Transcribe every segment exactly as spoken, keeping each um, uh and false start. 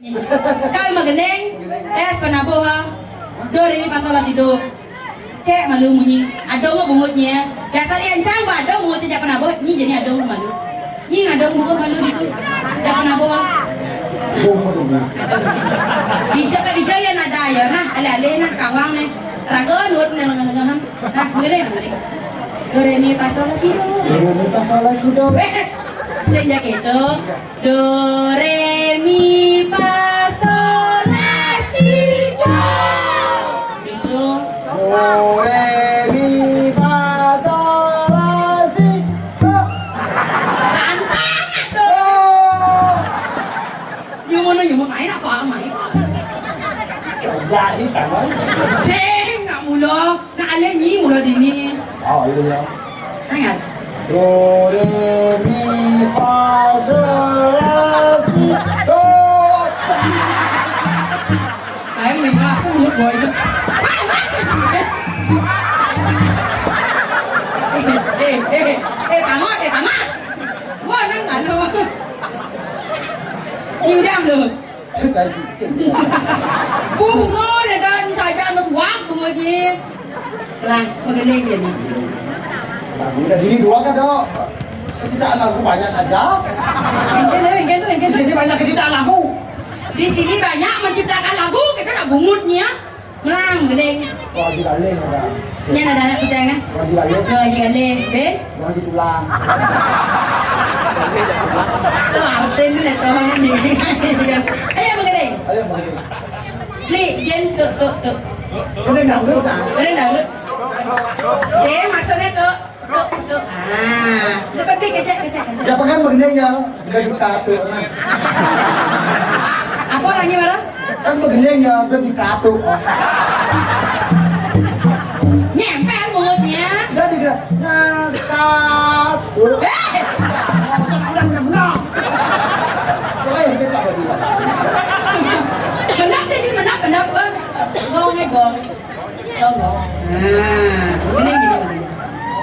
Kal magending, tes penabuh, ha. Do, re, mi, fa, sol, la, si, do. Cek malu munyi. Adung bungut nyi, eh. Dasar yang cang ba adung bungut cek penabuh, nyi jadi adung malu. Nyi adung bungut malu ditu. Cek penabuh, ha. Adung. Dija ka dija ya nada ya, nah, alih-alih nah kawang nih. Raga nut nih lengah-lengahan. Nah, begini, begini. Do, re, mi, fa, sol, la, si, do. Do, re, mi, fa, sol, la, si, do. Sing ja keto. Do, re, mi, fa, sol, la, si, do. Itu. Do, re, mi, fa, sol, la, si, do. Lantang tuh. Nyumun, nyumun, main apa, main? Jadi, kawan. Sing, nak mula. Nah, alih nyi mula dini. Oh, iya, iya. Ingat. Do, re, mi, fa, sol, la, si, do. Ayo, mi, fa, sol, boy. Eh, eh, eh, eh, tamat, eh, tamat. Wah, nang, nang, nang. Ini udah, belum? Bunga dah, dah ni saja mas wak bunga je. Lah, mengenai dia ni. Lagu dah diri dua kan, Dok? Kecintaan lagu banyak saja. Engken, engken, engken. Di sini banyak kecintaan lagu. Di sini banyak menciptakan lagu, kita nak bungutnya. Melang, mengenai. Wah, di balik ada. Ini ada anak percaya kan? Wah, di balik. Tuh, Haji Galih, Ben. Wah, di tulang. Tuh, artin tu nak tahu ni. Ayo, mengenai. Ayo, mengenai. Li, Jen, tuk, tuk, tuk. Kena dangdut, tak? Kena dangdut. Saya maksudnya tuk, tuk, tuk. Ah, depan dia kejap, kejap, kejap. Ya, pegang begini ya. Dia buka tuk. Apa orangnya marah? Kan begini ya, dia buka tuk. Nyempel mulutnya. Dia tidak. Nah, tuk. Eh! Orang benar. Boleh, kita berdua. Benar, jadi benar, benar, Bang. Gong, eh, gong. Tolong. Nah, begini, gini, gini.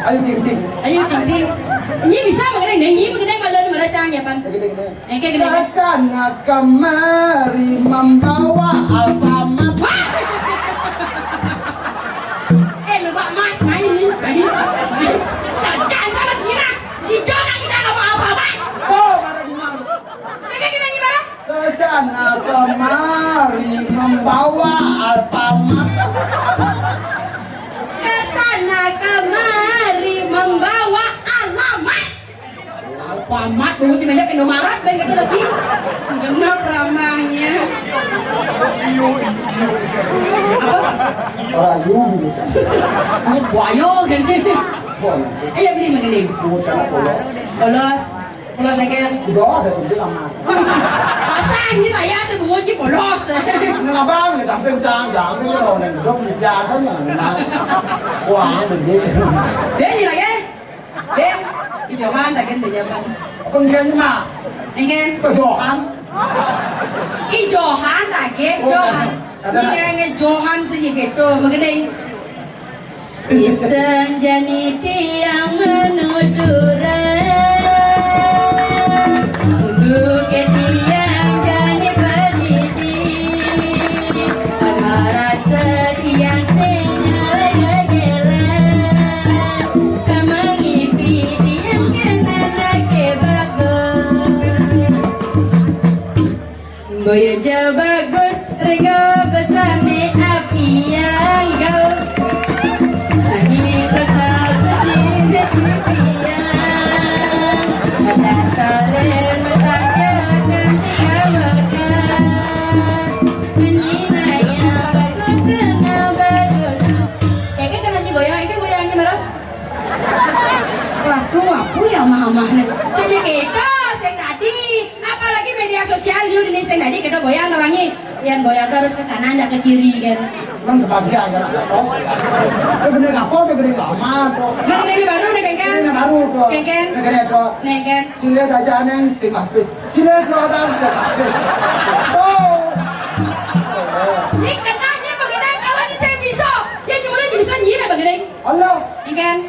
Ayo, gini, gini. Ayo, gini. Ini bisa mengenai, ini mengenai malu ni, malu cang, ya, Pan? Gini, gini. Engke gini, gini. Ka sana kemari membawa Alfamart. Wah! Eh, lebak mas, main ni, main. Saja, Mas Nira. Hijau nak kita bawa Alfamart. Oh, marah gimana? Engke gini, gini, gimana? Ke sana kemari membawa Alfamart. Ke sana kemari membawa alamat. Alfamart dulu di meja Indomaret, ben gitu sih. Bener ramahnya. Rayu gitu. Ini buaya gini. Ayo beli begini. Polos. Polos, engke. Udah, ada sedikit lama. Masa ini saya sebungut ji polos. Ini abang, ini tampil cang, jangan ini orang yang hidup di biasa nih, Mas. Wah, begitu. Dia ini lagi. Dia, di Johan, lagi di Johan. Apa enggak ini, Mak? Engke. Ke Johan? I Johan lagi, oh, Johan. Ada. Ini kayaknya Johan sih gitu, begini. Pisang jani tiang menuturan, untuk ke tiang jani berdiri, marasa tiang sing gela-gela, kamangipi tiang kena nake bagus. Boyo jauh bagus, ringo besane apian gau. Angin rasa suci pian. Ada salin mesake kantika bekas. Menyinaya bagus kena bagus. Eke kena digoyang, eke goyangnya marah. Waduh, apa ya mah-mah nih? Sing kita, sing tadi. Apalagi media sosial, yuk, ini sing tadi kita goyang, nawangi. Yang goyang tuh harus ke kanan, jangan ke kiri, kan. Kan kebagian, kan, ada tos. Itu bener apa, itu bener lama, tuh. Nah, ini baru nih, Kengken. Ini baru, tuh. Kengken. Ini gini, tuh. Nih, Ken. Sing lihat aja, Neng, sing habis. Sing lihat, tuh, ada, sing habis. Tuh. Ini kenanya mengenai kalau ini saya bisa. Ya, nyuruh aja bisa nyira, Bang Gendeng. Allah. Nih, Ken.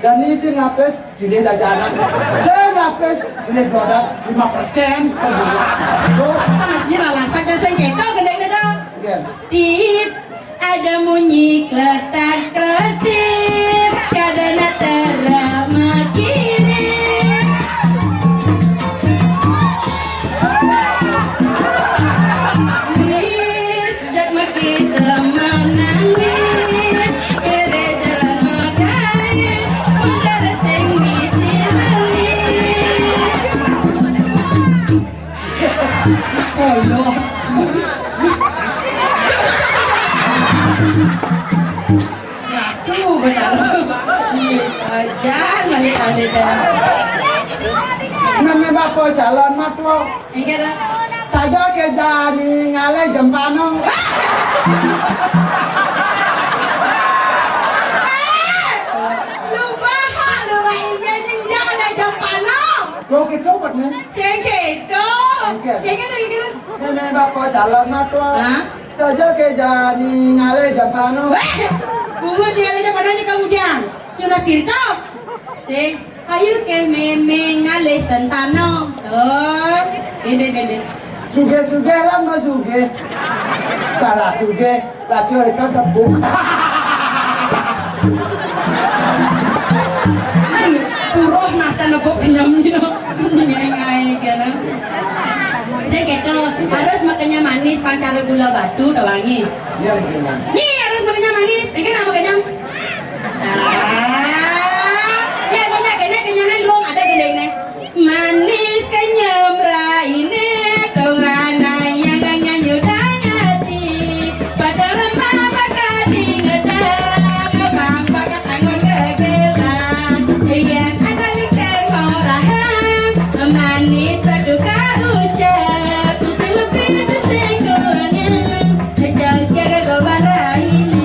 Dan ini sing habis, sini jajanan. Sing habis, sini produk lima persen. Tuh. Tit, ada munyi kletat-kletip, kadana tara makirit. Nis, jak makita manangis, kere jalan makait, mangkara sing misi langis. Polos. Aduh, benar. Ih, aja ngalit-alit dah. Mémé bapa calon matua. Inggih dah. Saja ké jani ngalih jempano. Lu baha, lu baha inggih jeng ngalih jempano. Lo kéto, Pak, né? Sing kéto. Oke. Sing kéto, kéto. Mémé bapa calon matua. Hah? Saja ké jani ngalih jempano. Wéh! Bungut ngalih jempano aja kamu, Jang. Nyunas kirto. Sing, ayo ké mémé ngalih sentano. Tuh. Bébé, bébé. Sugih-sugih lah, Mas, sugih. Salah sugih. Laju ikan tepung. Puruh nasa nepuk kenyam, you know. Ngéngai kena. Sing kéto, harus makanya manis, pang cara gula batu doangi. Iya, iya. Nyi harus makanya manis, ini nak makanya. Ah, ya, banyak kena kenyangan luang ada gini ini. Manis kenyam raine, tong ranai yang nganyu dangati. Pada lemah bakal diinget, kebang bakal tangan kegesan. Iya, ada likan orang. Manis batu kau ucap, sing lebih sing kuning. Jaga goban raine.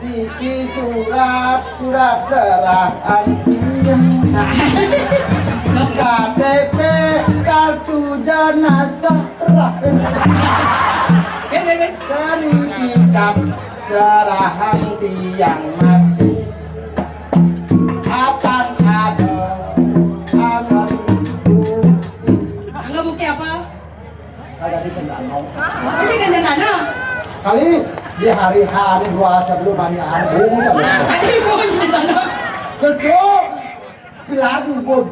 Niki surat, surat serahan tiyang. K T P, kartu jenazah, serah. Sertifikat serahan tiyang masih. Apan ada, apan bukti. Anggo bukti apa? Kagak bisa nggak mau. Ini kan nggak ada. Kali di hari H, hari dua sebelum hari H, hari ini kan. Hari ini kan nggak ada. Betul. Bilang pun.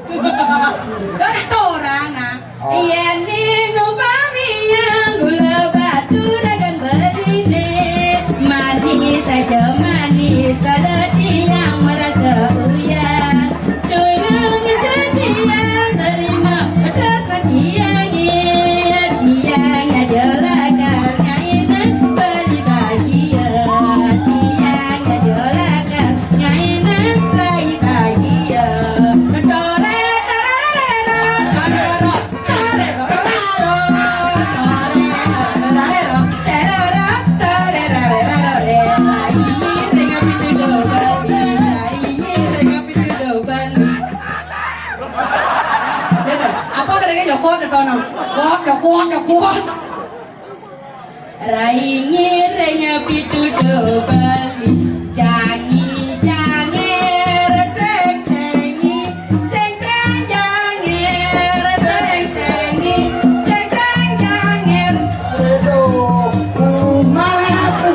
Lah, orang, nah. Oh. Iya ning umpami yang gula batu dagang beline. Manis saja manis, pada tiang merasa uyan. Tulung jadi yang terima, pedas lagi yang ingat, yang adalah karena ini beri bahagia. Yang adalah karena ini beri bahagia. Tore, tararara, tarara, tarara, tarara, tarara, tarara, tarara, tarara, tarara, tarara, Apa kadangnya jokot, jokot, no? Jokot, jokot, jokot. Rai ngiring pituduh beli, jangi, jangir, sing, sengi, sing, sing, jangir, sing, sengi, sing, sing, jangir. Aduh, mana aku?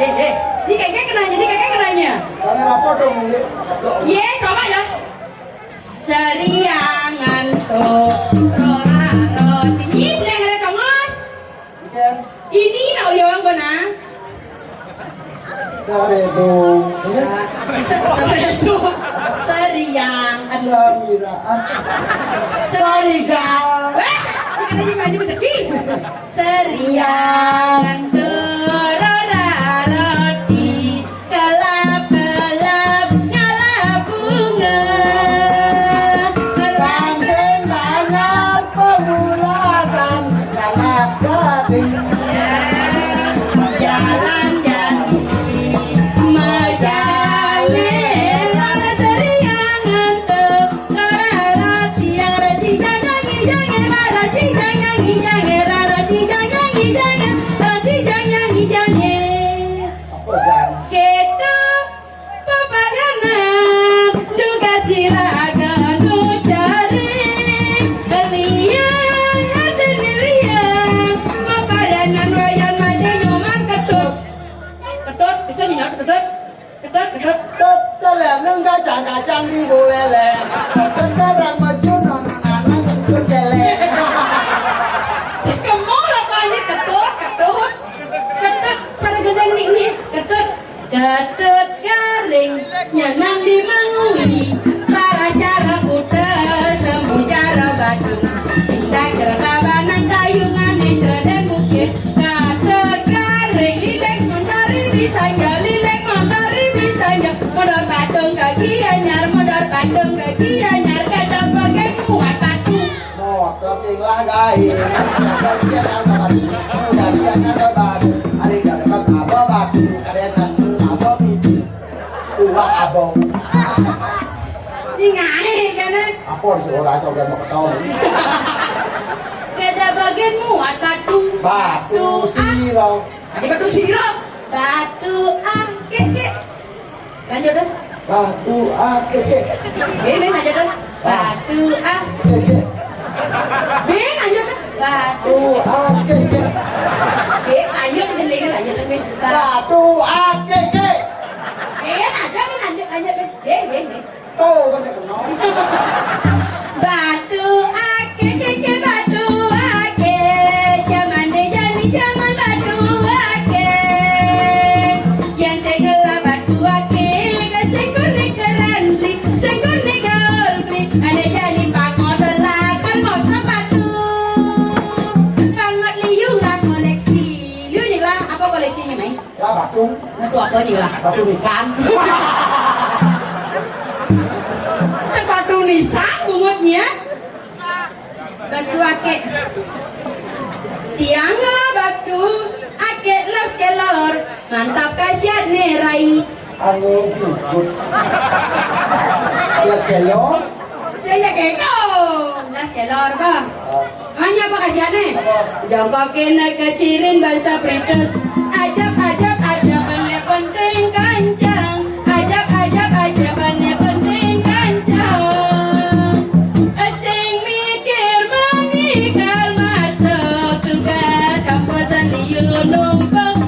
Eh, eh, ini kayaknya kenanya, ini kayaknya kenanya. Tanya apa dong, Dek? Ye, coba ya. Seriangan to, rora, roti. Ini bilang ada tongos. Ikan. Ini nak uyang benar. Sore dong. Se-, sore dong. Seriang. Aduh. Samira. Ah. Seriang. Weh, ini kan lagi maju rezeki. Seriang, rora, roti, kelap-kelap, ngalap bunga. Kelap semangat pemulasan, kelap gading. Jalan jati, majalir, seriang ngantuk. Rara, rara, tiara, si, jang, jang, jang, rara, si, jang, jang, jang, rara, si, jang, jang, jang, rara, si, jang, jang, Kacang-kacang di Buleleng. Sekarang maju nonton anak itu celeng. Kemu lah, Pak Haji, ketut, ketut. Ketut, cara gendeng nih, nih, ketut. Ketut garing, nyenang di mangui. Para cara kuda, semu cara Badung. Indah kereta banang kayungan, indah dan bukit. Ketut garing, lilek mentari bisanya, lilek mentari bisanya. Mundur Badung ke Gianyar, mundur Badung ke Gianyar, kada bagai muat Badung. Motor sing lah gaé. Gajian apa Badung? Gajian apa Badung? Ari kada apa Badung? Kada apa Badung? Tua abong. Ingaé kana. Apa si ora coba mau ketawa? Kada bagian muat Badung. Batu siro. Tadi Batu siro. Batu akik. Lanjut dah. Batu akik. Ini lanjut dah. Batu akik. Bin, lanjut dah. Batu akik. Bin, lanjut, bin, lanjut, bin. Batu akik. Bin, ada, bin, lanjut, lanjut, bin. Bin, bin, bin. Tuh, kan dia kenal. Batu akik, kik, kik, batu akik. Zaman deh jadi zaman batu akik. Yang segala batu akik, sing kuning keren beli, sing kuning gaul beli. Ada jadi pangot lah, kan mau sepatu. Pangot liu lah koleksi. Liu ni lah, apa koleksinya, Mai? Ya, batu. Batu apa ni lah? Batu nisan. Batu nisan, bungutnya. Batu akik. Tiang lah batu akik las kelor. Mantap kasiat nih, Rai. Anu jukut. Las kelor. Saya keko. Las kelor, bah. Hanya apa kasiatnya? Jongkokin kecirin bangsa pritus. Ajab, ajab, ajab, penting kancang. Ajab, ajab, ajab, penting kancang. Sing mikir menikal masuk tugas kampusan liu numpang.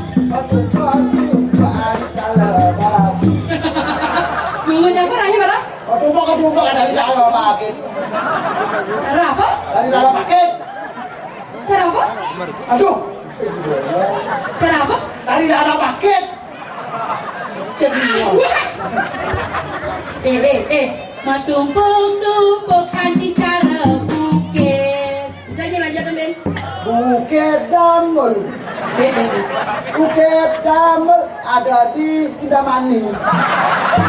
Nunggu nyamper aja, Bro. Aduh, mau kedua ada yang salah pakai. Cara apa? Dari dalam pakai. Cara apa? Aduh. Cara apa? Dari dalam pakai. Jadi. Wah. Eh, eh, eh. Matumpuk-tumpuk kanti cara bukit. Bisa aja lanjutkan, Ben. Bukit Damul. Ben, Ben. Bukit Damul ada di Kintamani.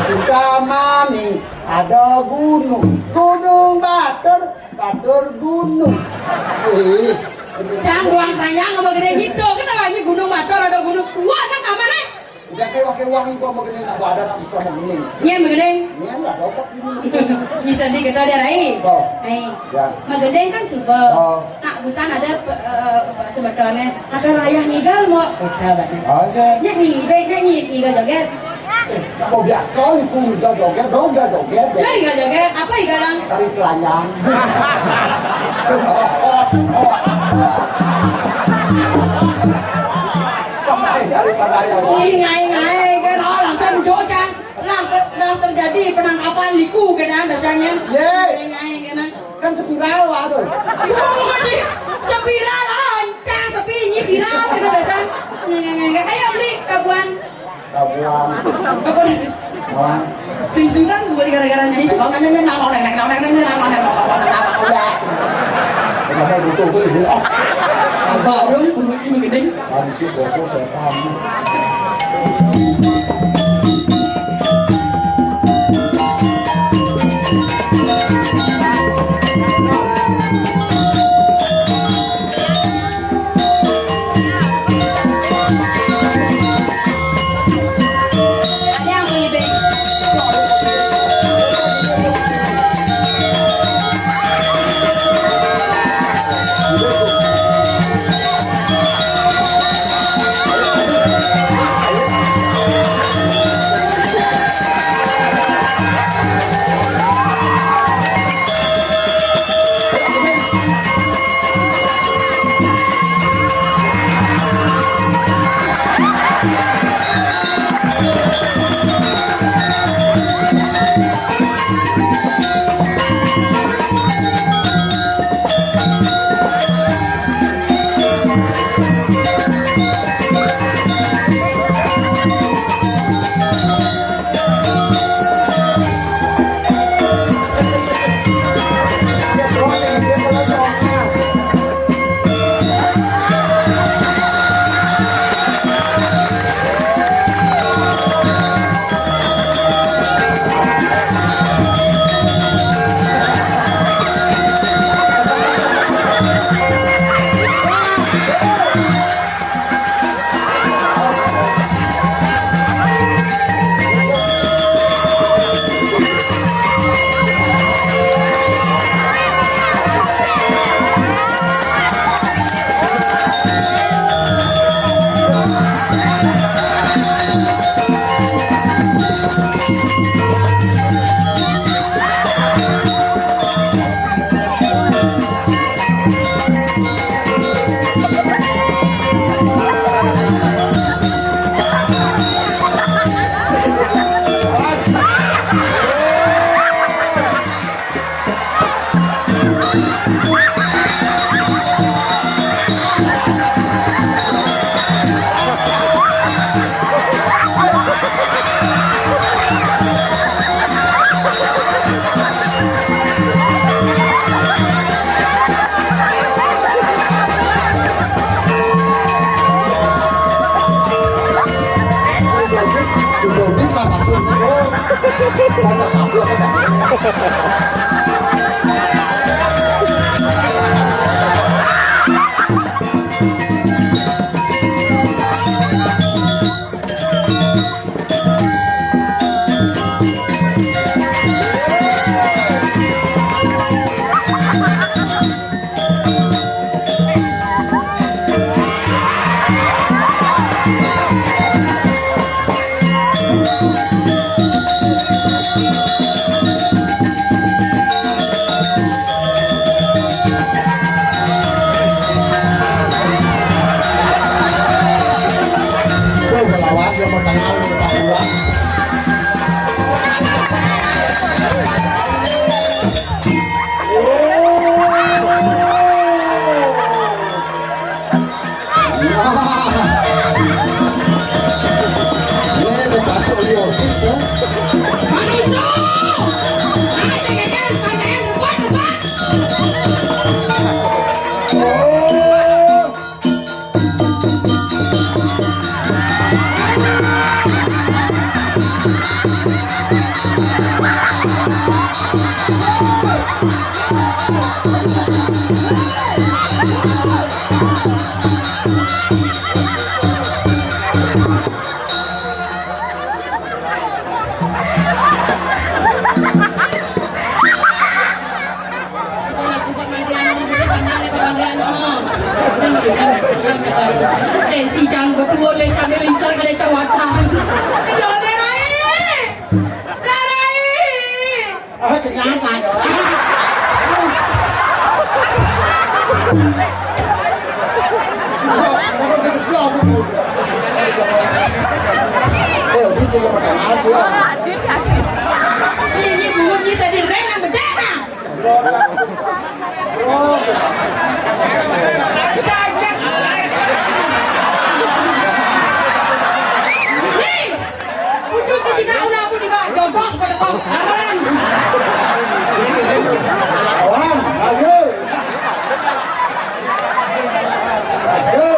Kintamani ada gunung. Gunung Batur, Batur gunung. Eh. Cang, buang tanya nggak gede gitu. Kenapa aja Gunung Batur ada gunung? Dua kan kamarnya? Udah kayak wakil wangi gua mau gini, nggak ada, nggak bisa mau gini. Iya, mau gini. Ini nggak dapat ini. Bisa di kita ada, Rai. Oh. Rai. Ya. Mau gede kan suka. Oh. Nak busan ada pe- eh, eh, sebetulnya ada rayah ngigal mau. Kita banyak. Oke. Nyak ngibe, nyak ngi- ngigal joget. Eh, kok biasa itu ngigal joget, dong ngigal joget. Ya ngigal joget, apa igalan? Tari telanjang. Pemain daripada yang lain. Ngai ngai kan, oh, langsung jojang. Nah, ter- nah, terjadi penangkapan liku kena dasarnya. Ye. Ngai ngai kena. Kan spiral lah tuh. Bukan spiral, oh, encang sepi ini viral kena dasar. Ngai ngai ngai. Ayo beli kabuan. Kabuan. Apa nih? Kabuan. Pingsukan gue gara-garanya itu. Nonton ini, nonton ini, nonton ini, nonton ini, nonton ini, nonton ini. Kenapa butuh gue sih? Baru ini gedeng. Hansip boko setan. Tuh, melawan dia mau tangan, mau pulang. Ini udah masuk liur gitu. Manusia! Nasi jajan, P T M, buat, buat. Eh, si Jang berdua le, sambil lingsar ke desa Watan. Loh, Rai! Rai! Ah, kenyataan. Eh, ini coba pakai nasi, ya. Ini, ini bunyi saya di Rena bedana. Sajak. Nih, ujung di kita ulah aku di bawah jodoh pada kau. Amalan. Orang, ayo. Ayo.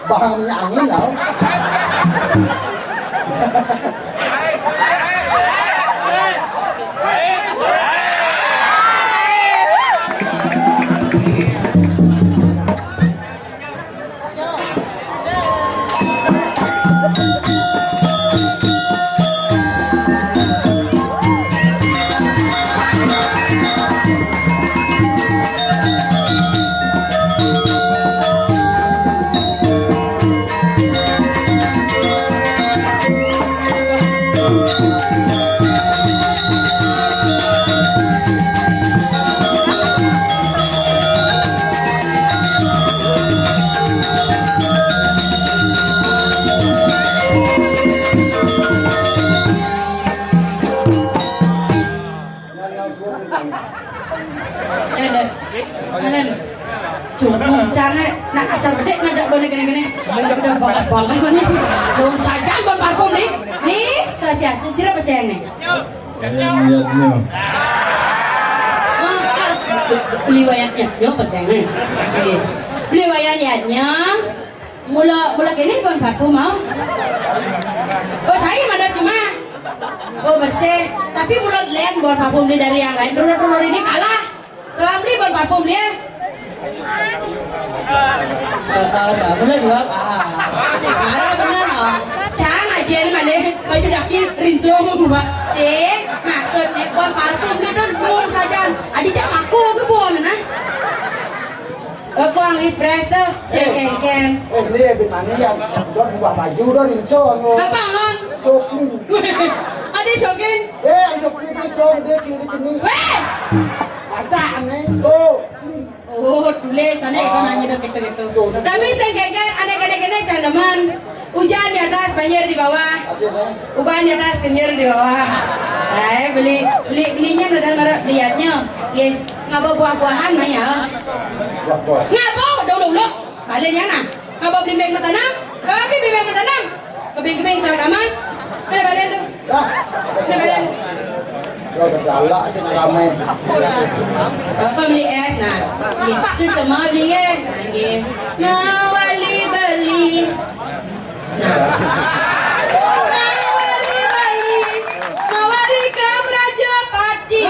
Bahan minyak angin tau. Nen, nen. Nen. Cukup cang, eh. Nak asal bedek ngadak gone kene-kene. Aku udah bangkas-bangkas nih. Dong saja bon parfum nih. Nih, swastiastu, sira pesengne. Yang liatnya. Ah, ah. Beli wayatnya. Yo, pesengne. Oke. Beli wayatnya. Mula, mula kene bon parfum mau. Oh, saya mana cuma. Oh, bersih. Tapi mula lain bon parfum dia dari yang lain. Dulur-dulur ini kalah. Tuang beli bon parfum dia. Tahu, tahu, tahu. Mula dua, ah. Marah benar, oh. Cang aja ni mana baju daki rinso gua. Sih, maksudnya bon parfum dia kan bon saja. Adi cak aku ke bon nah. Eh, kuang express tuh, si Eh. Kengkeng. Eh, beli ya, bin mana ya? Don buah baju, don rinso, anu. Apa, Ngon? Soklin. Adi Soklin? Eh, Soklin itu so, gede, kiri, cini. Weh! Baca, aneh, so. Oh, tulis, aneh, kau nanya dah gitu-gitu. So, Tapi si Kengkeng, aneh-aneh, aneh, cangdeman. Ujan di atas, banjir di bawah. Apa, Bang? Uban di atas, kenyir di bawah. Eh, beli, beli, belinya udah marah, liatnya. Ye, ngapa buah-buahan, mah ya? Buah-buah. Ngapa? Dulu-dulu. Balik ya, nah. Ngapa beli beng tanam? Ngapa beli beng tanam? Kebeng-kebeng salah kamar. Eh, balik tu. Dah. Eh, balik. Lo galak sih, ramai. Kau beli es, nah. Ye, sus sama beli ye. Nah, ye. Mawali beli. Nah. Mawali beli. Mawali ke Raja Pati.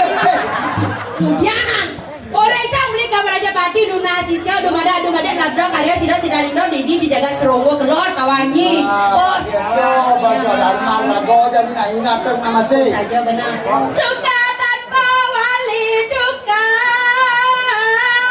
Kemudian, orang cang beli ke Raja Pati, duna sica, dumada, dumada, labda, karya, sida, sida, lindo, didi, dijaga, ceronggo, kelor, kawangi. Ah, Bos. Ya, Bos, ada almarhum, aku jadi nak ingat tu nama sih. Saja benar. Suka